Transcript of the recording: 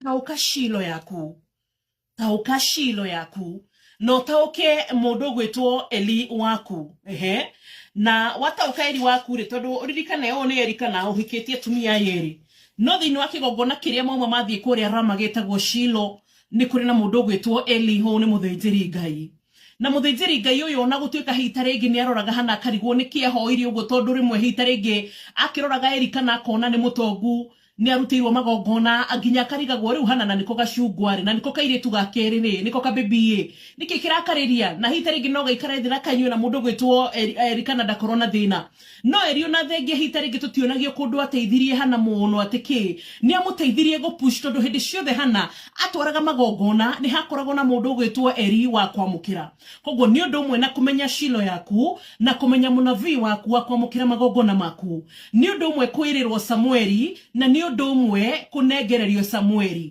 Taũka Shilo yaku, taũka Shilo yaku, na ũtaũke mũndũ ũgwĩtwo Eli waku. Ehe, na wataũka Eli waku rĩ, tondũ ũririkane ũyũ nĩ Eli kana ũhikĩtie atumia aya erĩ, no thĩinĩ wa kĩgongona kĩrĩa mauma mathiĩ kũrĩa Rama gĩtagwo Shilo, nĩ kũrĩ na mũndũ ũgwĩtwo Eli, ũyũ nĩ mũthĩnjĩri Ngai. Na mũthĩnjĩri Ngai ũyũ ona gũtuĩka hihi ta rĩngĩ nĩ aroraga Hana akarigwo nĩkĩ ahoire ũguo, tondũ rĩmwe hihi ta rĩngĩ akĩroraga Eli kana akona nĩ mũtongu, nĩ arutĩirwo magongona nginya akarigagwo rĩu Hana na nĩko gacungwa rĩ, na nĩko kairĩtu ga kerĩ rĩ, nĩko kabebi ĩ, nĩkĩ kĩrakarĩria? Na hihi ta rĩngĩ no gaikare thĩ na kanyue na mũndũ ũgwĩtwo Eli kana ndakorwo na thĩna. No Eli ona thengia hihi ta rĩngĩ tũtionagio kũndũ ateithirie Hana mũno atĩ kĩ, nĩ amũteithirie gũ push tondũ hĩndĩ ciothe Hana atwaraga magongona nĩ hakoragwo na mũndũ ũgwĩtwo Eli wa kwamũkĩra. Koguo nĩ ũndũ ũmwe na kũmenya Shilo yaku na kũmenya mũnabii waku wa kwamũkĩra magongona maku. Nĩ ũndũ ũmwe kwĩrĩrwo Samueli na nĩ ũndũ ũmwe kũnengererio Samueli.